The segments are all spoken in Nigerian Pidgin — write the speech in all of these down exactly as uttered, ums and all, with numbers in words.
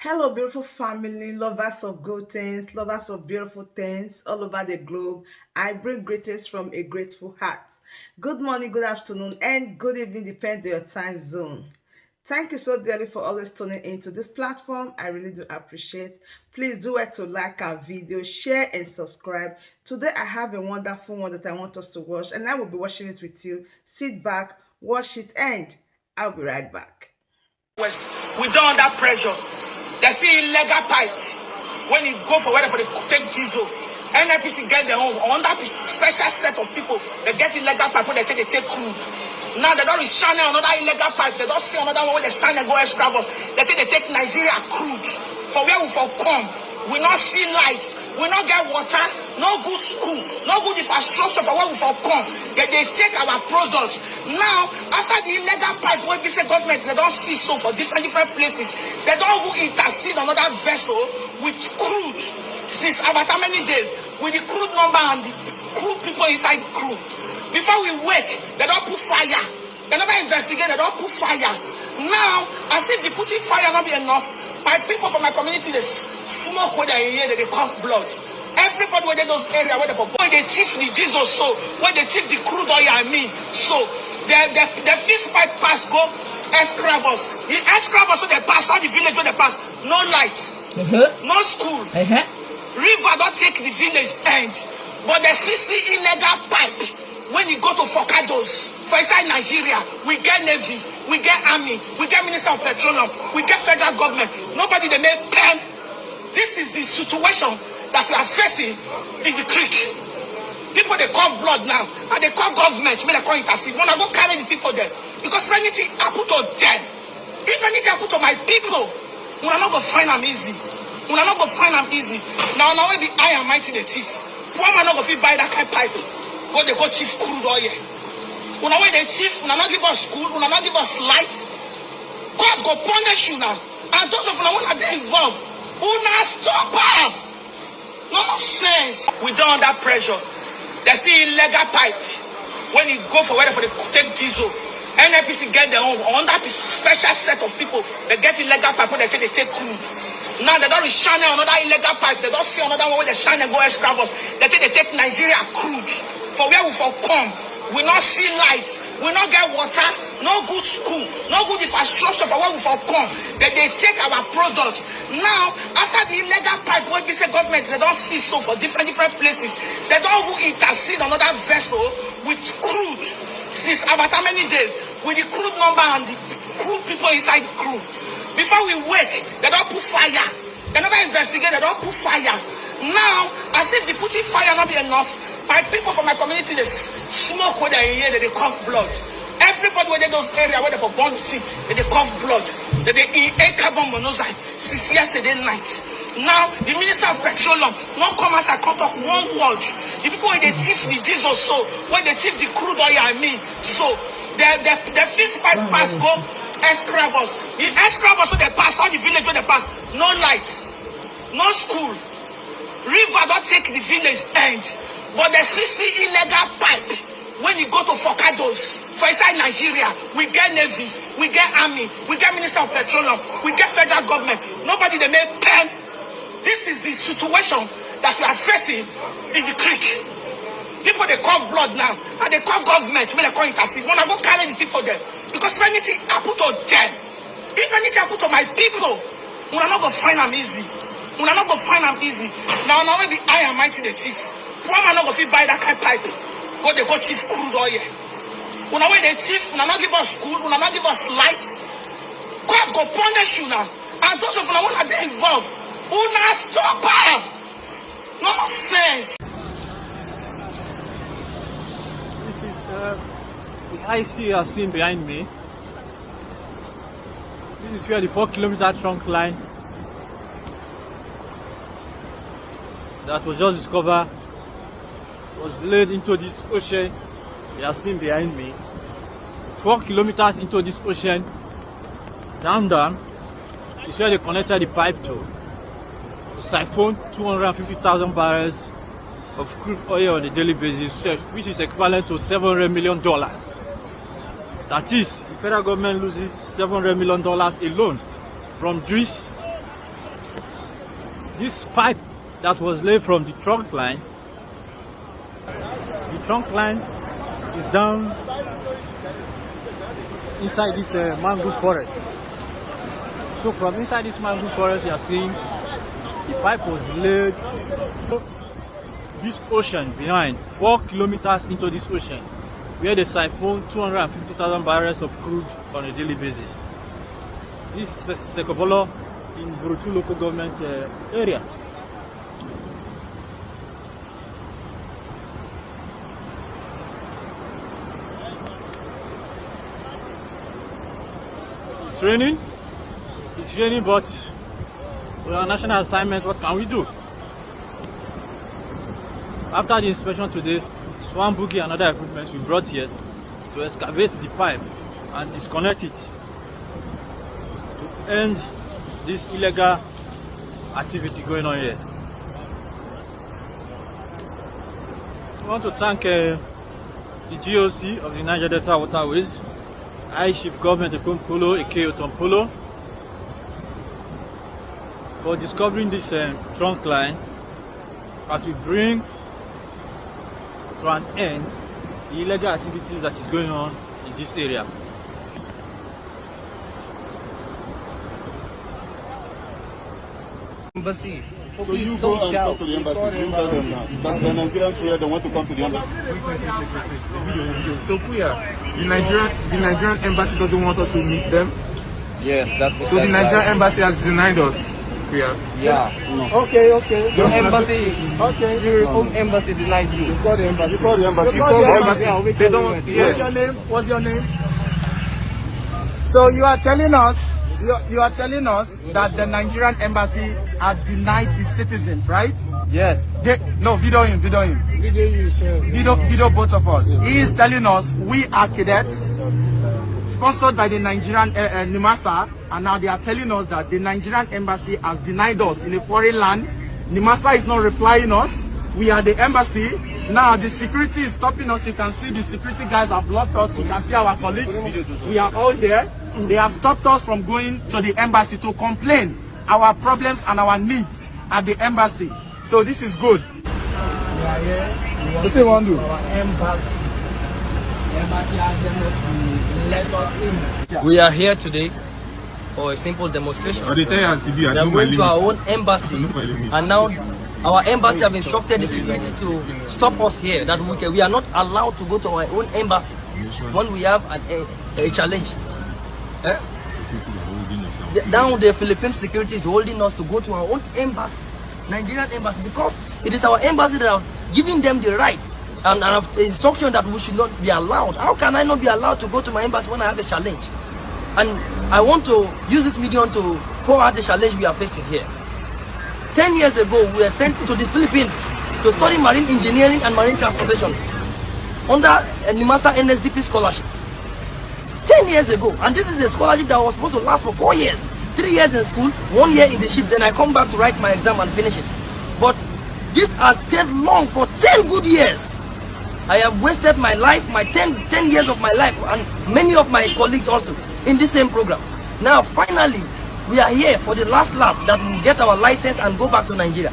Hello, beautiful family, lovers of good things, lovers of beautiful things all over the globe. I bring greetings from a grateful heart. Good morning, good afternoon, and good evening, depending on your time zone. Thank you so dearly for always tuning into this platform. I really do appreciate. Please do well to like our video, share, and subscribe. Today, I have a wonderful one that I want us to watch, and I will be watching it with you. Sit back, watch it, and I'll be right back. West, we don under pressure. They see illegal pipe when you go for whether for the take diesel. N N P C get their own under special set of people. They get illegal pipe when they take they take crude. Now they don't shine another illegal pipe. They don't see another one where they shine and go extra bus. They take they take Nigeria crude. For where we for come, we not see lights. We not get water. No good school. No good infrastructure for where we for come. They they take our product. Now, after the illegal pipe wey be say government they don see so for different different places, they don even intercede another vessel with crude since about how many days with the crude number and the crude people inside the crude. Before we wake, they don put fire. They never investigate, they don put fire. Now, as if the putting fire not be enough, my people from my community they smoke with their ear, they cough blood. Everybody wey dey those area where they for boy they thief the diesel so, where they thief the crude oil I mean so, they they they fix pipe pass go Escravos. The Escravos so they pass all the village where they pass, no light, uh-huh, No school. Uh-huh. River don't take the village end, but they still see illegal pipe. When you go to focados for inside Nigeria, we get navy, we get army, we get minister of petroleum, we get federal government. Nobody they make pen. This is the situation that we are facing in the creek. People they cough blood now, and they call government, may they call intercede. When I go carry the people there, because if anything happen to them, if anything happen to my people, una no go find am easy. Una no go find am easy. Now, now we be high and mighty the thief. Poor man no go fit buy that kind pipe. Go they go thief crude oil. Una wey they thief, una not give us school, una not give us light. God go punish you now. And those of una wey dey involved, una stop am. Nonsense. We don under pressure. They see illegal pipe when you go for whether for the take diesel. N N P C get their own under special set of people. They get illegal pipe when they take they take crude. Now they don't shine another illegal pipe. They don't see another one where they shine and go extra bus. They take they take Nigeria crude. For where we for come, we not see light. We not get water. No good school. No good infrastructure for where we for come. They they take our product. Now, after the illegal pipe wey be say government they don't see so for different different places, they don't even intercede another vessel with crude since about how many days with the crude number and the crude people inside the crude. Before we wake, they don't put fire. They never investigate, they don't put fire. Now, as if the putting fire not be enough, my people from my community they smoke with their ear, they cough blood. Everybody where they those area where they for born thing, they cough blood. They they inhale carbon monoxide since yesterday night. Now the minister of petroleum no come as I come talk one word. The people where they thief the diesel so, where they thief the crude oil I mean so, they they they fix pipe pass go Escravos. The Escravos so they pass all the village where they pass, no light, no school. River don't take the village end, but they still see illegal pipe. When you go to focados for inside Nigeria, we get navy, we get army, we get minister of petroleum, we get federal government. Nobody they make pen. This is the situation that we are facing in the creek. People they cough blood now, and they call government, may they call intercede. When I go carry the people there, because if anything happen to them, if anything happen to my people, una no go find am easy. Una no go find am easy. Now, now we be high and mighty the thief. Poor man no go fit buy that kind pipe. Go they go thief crude oil. Una wey they thief, una not give us school, una not give us light. God go punish you now. And those of una wey dey involved, una stop am. Nonsense. This is uh, the I C you are seeing behind me. This is where the four kilometer trunk line that was just discovered was laid into this ocean you are seeing behind me. Four kilometers into this ocean, down, down, is where they connected the pipe to siphon two hundred fifty thousand barrels of crude oil on a daily basis, which is equivalent to seven hundred million dollars. That is, the federal government loses seven hundred million dollars alone from this This pipe that was laid from the trunk line, the trunk line is down inside this uh, mangrove forest. So from inside this mangrove forest, you are seeing the pipe was laid. This ocean behind, four kilometers into this ocean, where they siphon two hundred fifty thousand barrels of crude on a daily basis. This is Sekobolo in Burutu local government uh, area. It's raining. It's raining, but with our national assignment, what can we do? After the inspection today, Swan Boogie and other equipment we brought here to excavate the pipe and disconnect it to end this illegal activity going on here. We want to thank uh, the G O C of the Niger Delta Waterways, High Chief Government Ekompolo, Eke Otompolo, for discovering this uh, trunk line that will bring to an end the illegal activities that is going on in this area. Embassy. So you go and talk to the embassy. You tell them now. That the Nigerians here, they want to come to the embassy. So Kuya, the Nigerian the Nigerian embassy doesn't want us to meet them. Yes, that. So the Nigerian embassy has denied us. Kuya. Yeah. Okay, okay. Your embassy. Okay. Your own embassy denied you. You call the embassy. You call the embassy. You call the Call embassy. embassy. They don't. What's your Yes. name? What's your name? So you are telling us, you, you are telling us that the Nigerian embassy have denied its citizens, right? Yes. They, no, video him, video him. Video you, sir. Video, video both of us. He is telling us we are cadets, sponsored by the Nigerian uh, uh, NIMASA, and now they are telling us that the Nigerian embassy has denied us in a foreign land. NIMASA is not replying us. We are the embassy. Now the security is stopping us. You can see the security guys have blocked us. You can see our colleagues. We are all here. They have stopped us from going to the embassy to complain our problems and our needs at the embassy. So this is good. We are here. We want What do you want to do? Our embassy. The embassy asked them not to let us in. We are here today for a simple demonstration. But they tell you, T V, I We are do my going to our limit. own embassy, I do my limit. And now our embassy have instructed the security to stop us here. That we can, we are not allowed to go to our own embassy when we have an, a, a challenge. Eh? Security are holding us out. The- Now the Philippine security is holding us to go to our own embassy, Nigerian embassy, because it is our embassy that have given them the right and, and have instruction that we should not be allowed. How can I not be allowed to go to my embassy when I have a challenge? And I want to use this medium to pour out the challenge we are facing here. Ten years ago, we were sent to the Philippines to study marine engineering and marine transportation under a NIMASA N S D P scholarship. Ten years ago, and this is a scholarship that was supposed to last for four years. Three years in school, one year in the ship. Then I come back to write my exam and finish it. But this has stayed long for ten good years. I have wasted my life, my ten, ten years of my life, and many of my colleagues also in this same program. Now, finally, we are here for the last lap that we will get our license and go back to Nigeria.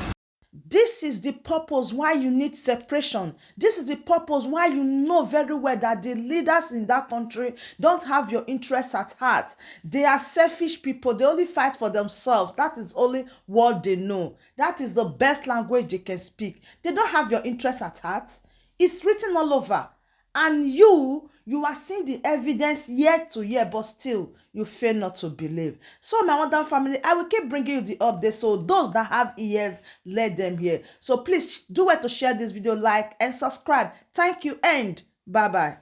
This is the purpose why you need separation. This is the purpose why you know very well that the leaders in that country don't have your interests at heart. They are selfish people. They only fight for themselves. That is only what they know. That is the best language they can speak. They don't have your interests at heart. It's written all over. And you, you are seeing the evidence year to year, but still you fail not to believe. So, my wonderful family, I will keep bringing you the updates. So, those that have ears, let them hear. So, please sh- do well to share this video, like, and subscribe. Thank you, and bye bye.